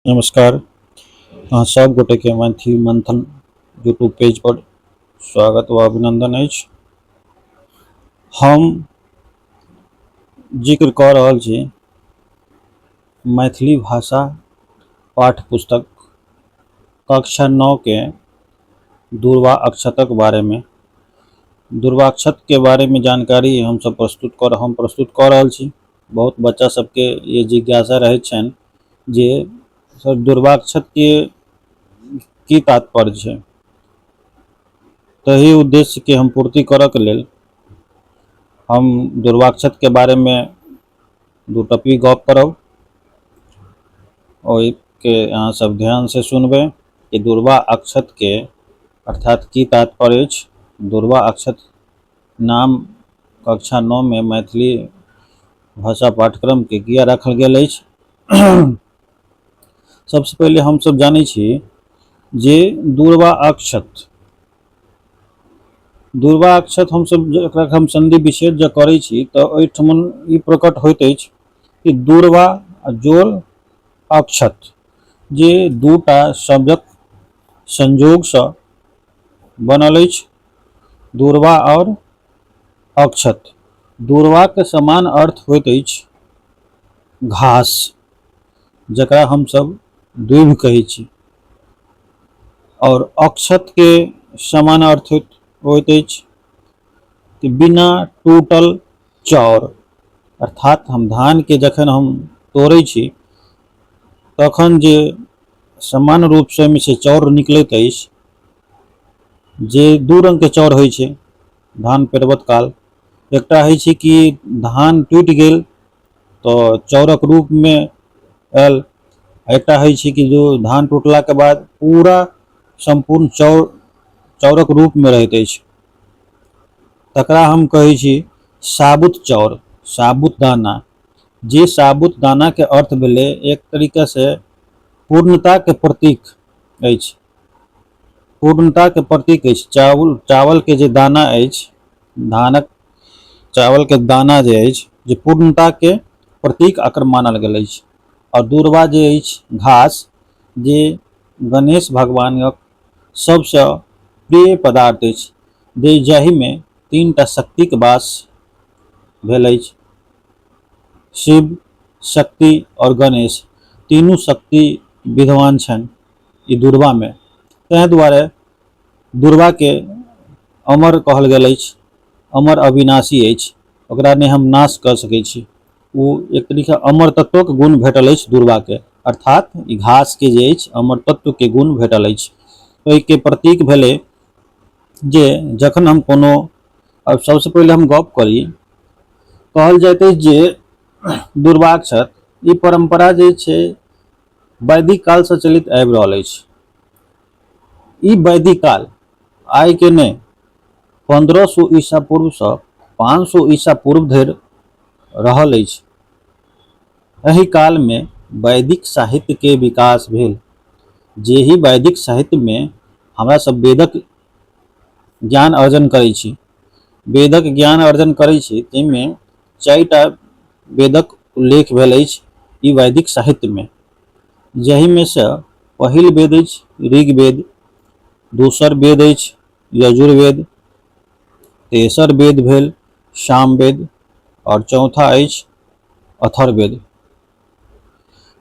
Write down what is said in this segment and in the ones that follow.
नमस्कार, अहाँ सब गोटे के मैथिली मंथन यूट्यूब पेज पर स्वागत व अभिनंदन अछि। हम जिक्र कऽ रहल छी मैथिली भाषा पाठ्य पुस्तक कक्षा 9 के दूर्वा अक्षतक बारे में। दूर्वाक्षत के बारे में जानकारी हमसब हम प्रस्तुत कऽ रहल छी। बहुत बच्चा सबके ये जिज्ञासा रहैत छनि जे सर दूर्वाक्षत के की तात्पर्य छै। तही उद्देश्य के हम पूर्ति करऽ के लेल हम दूर्वाक्षत के बारे में दू टपी गप करब। ओहिके अहाँ सब ध्यान से सुनबै कि दूर्वा अक्षत के अर्थात की तात्पर्य अछि। दूर्वा अक्षत नाम कक्षा 9 में मैथिली भाषा पाठ्यक्रम के किया राखल गेल अछि। सबसे पहिले हमसब जानै छी जे दूर्वा अक्षत, दूर्वा अक्षत हमसब एकरा हम संधि विच्छेद जँ करै छी तऽ ओहिठमन ई प्रकट होइत अछि कि दूर्वा आ जोड़ अक्षत जे दूटा शब्दक संयोगसँ बनल अछि, दूर्वा आओर अक्षत। दूर्वाके समान अर्थ होइत अछि घास, जकरा हमसब दूभि कहै छी, आओर अक्षतके समान अर्थ होइत अछि कि बिना टूटल चाउर। अर्थात हम धानके जखन हम तोड़ै छी तखन जे समान रूपसँ ओहिमे से चाउर निकलैत अछि, जे दू रङ्गके चाउर होइ छै धान पेरबत काल। एकटा होइ छै कि धान टूटि गेल तऽ चाउरक रूपमे आयल, एकटा होइ छै कि जो धान टूटलाके बाद पूरा सम्पूर्ण चाउर चाउरक रूपमे रहैत अछि, तकरा हम कहै छी साबुत चाउर, साबुत दाना। जे साबुत दानाके अर्थ भेलै एक तरीकासँ पूर्णताके प्रतीक अछि, पूर्णताके प्रतीक अछि। चावल, चावलके जे दाना अछि, धानक चावलके दाना जे अछि, जे पूर्णताके प्रतीक एकर मानल गेल अछि। आओर दूर्वा जे अछि घास, जे गणेश भगवानक सबसँ प्रिय पदार्थ अछि, जे जाहिमे 3टा शक्तिके वास भेल अछि, शिव, शक्ति आओर गणेश, तीनू शक्ति विद्यमान छनि ई दूर्वामे। ताहि दुआरे दूर्वाके अमर कहल गेल अछि, अमर अविनाशी अछि, ओकरा नहि हम नाश कऽ सकै छी। ओ एक तरीका अमर तत्वक गुण भेटल अछि दूर्वाके, अर्थात ई घासके जे अछि अमर तत्वके गुण भेटल अछि। ओहिके प्रतीक भेलै जे जखन हम कोनो, अब सबसँ पहिले हम गप करी, कहल जाइत अछि जे दूर्वाक्षत ई परम्परा जे छै वैदिक कालसँ चलैत आबि रहल अछि। ई वैदिक काल आइके नहि, 1500 ईसा पूर्वसँ 500 ईसा पूर्व धरि रहल अछि। एहि कालमे वैदिक साहित्यके विकास भेल, जेहि वैदिक साहित्यमे हमरा सब वेदक ज्ञान अर्जन करै छी। वेदक ज्ञान अर्जन करै छी ताहिमे 4टा वेदक उल्लेख भेल अछि ई वैदिक साहित्यमे, जाहिमे सँ पहिल वेद अछि ऋग्वेद, दोसर वेद अछि यजुर्वेद, तेसर वेद भेल सामवेद आओर चौथा अछि अथर्ववेद।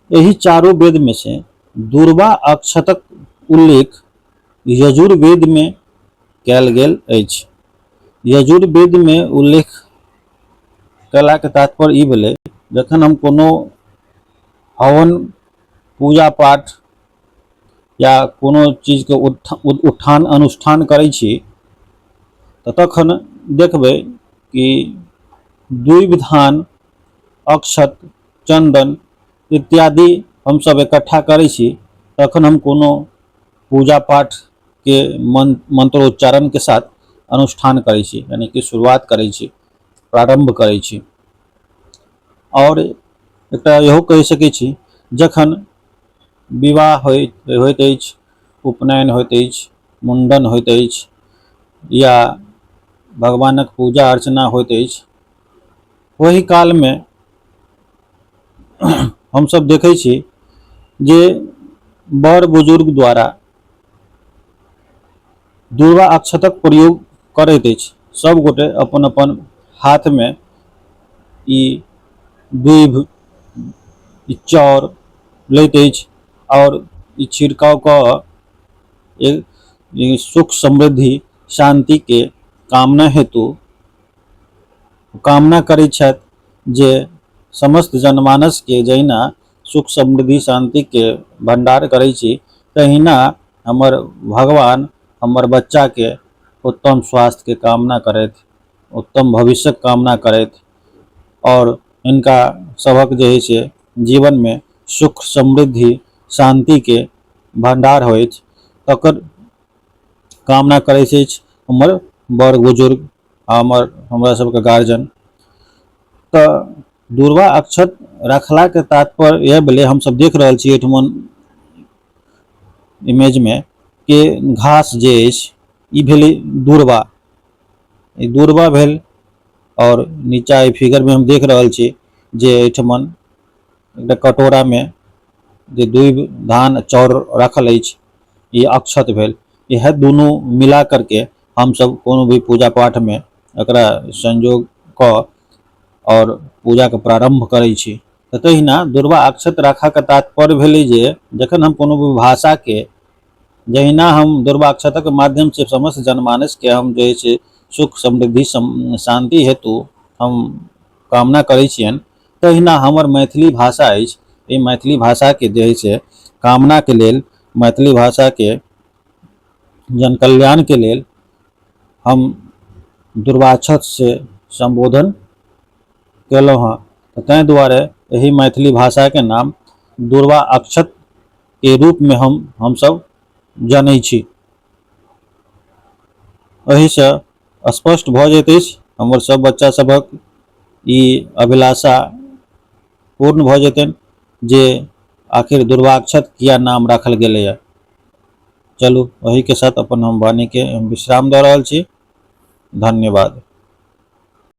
एहि चारू वेदमे से दूर्वा अक्षतक उल्लेख यजुर्वेदमे कयल गेल अछि। यजुर्वेदमे उल्लेख कयलाके तात्पर्य ई भेलै जखन हम कोनो हवन पूजा पाठ या कोनो चीजके उत्थान अनुष्ठान करै छी तऽ तखन देखबै कि दुइभ धान, अक्षत, चन्दन इत्यादि हमसब इकट्ठा करै छी, तखन हम कोनो पूजा पाठ के मंत्रोच्चारण के साथ अनुष्ठान करै छी, यानी कि शुरुआत करै छी, प्रारंभ करै छी। आओर एकटा इहो कहि सकै छी जखन विवाह होइत अछि, उपनयन होइत अछि, मुण्डन होइत अछि या भगवानक पूजा अर्चना होइत अछि, ओहि कालमे हमसब देखै छी जे बड़ बुजुर्ग द्वारा दुर्वा अक्षतक प्रयोग करैत अछि। सब गोटे अपन अपन हाथमे ई दूभि, ई चाउर लैत अछि आओर ई छिड़काव कऽ एक सुख समृद्धि शान्तिके कामना हेतु कामना करैत छथि जे समस्त जनमानसके जहिना सुख समृद्धि शान्तिके भण्डार करै छी, तहिना हमर भगवान हमर बच्चाके उत्तम स्वास्थ्यके कामना करथि, उत्तम भविष्यक कामना करथि आओर हिनका सभक जे हइ से जीवनमे सुख समृद्धि शान्तिके भण्डार होइत, तकर कामना करैत अछि हमर बड़ बुजुर्ग आ हमरा सबके गार्जियन। तऽ दुर्वा अक्षत रखलाके तात्पर्य इएह भेलै, हमसब देख रहल छी एहिठमन इमेजमे कि घास जे अछि ई भेलै दुर्वा, ई दुर्वा भेल। आओर नीचा एहि फिगरमे हम देख रहल छी जे एहिठमन एकटा कटोरामे जे दूभि धान चाउर राखल अछि, ई अक्षत भेल। इएह दुनू मिला करके हमसब कोनो भी पूजा पाठमे एकरा संयोग कऽ आओर पूजाके प्रारम्भ करै छी। तऽ तहिना दुर्वा अक्षत राखऽके तात्पर्य भेलै जे जखन हम कोनो भी भाषाके जहिना हम दुर्वा अक्षतक माध्यमसँ समस्त जनमानसके हम जे छै सुख समृद्धि शान्ति हेतु हम कामना करै छियनि, तहिना हमर मैथिली भाषा अछि, एहि मैथिली भाषाके जे हइ से कामनाके लेल, मैथिली भाषाके जनकल्याणके लेल हम दुर्वाक्षतसँ सम्बोधन केलहुँ हँ। तऽ ताहि दुआरे एहि मैथिली भाषाके नाम दुर्वा अक्षतके रूपमे हमसभ जनै छी। एहिसँ स्पष्ट भऽ जाइत अछि, हमर सभ बच्चा सभक ई अभिलाषा पूर्ण भऽ जेतनि जे आखिर दुर्वाक्षत किया नाम राखल गेलैए। चलू, एहिके साथ अपन हम वाणीके विश्राम दऽ रहल छी। धन्यवाद।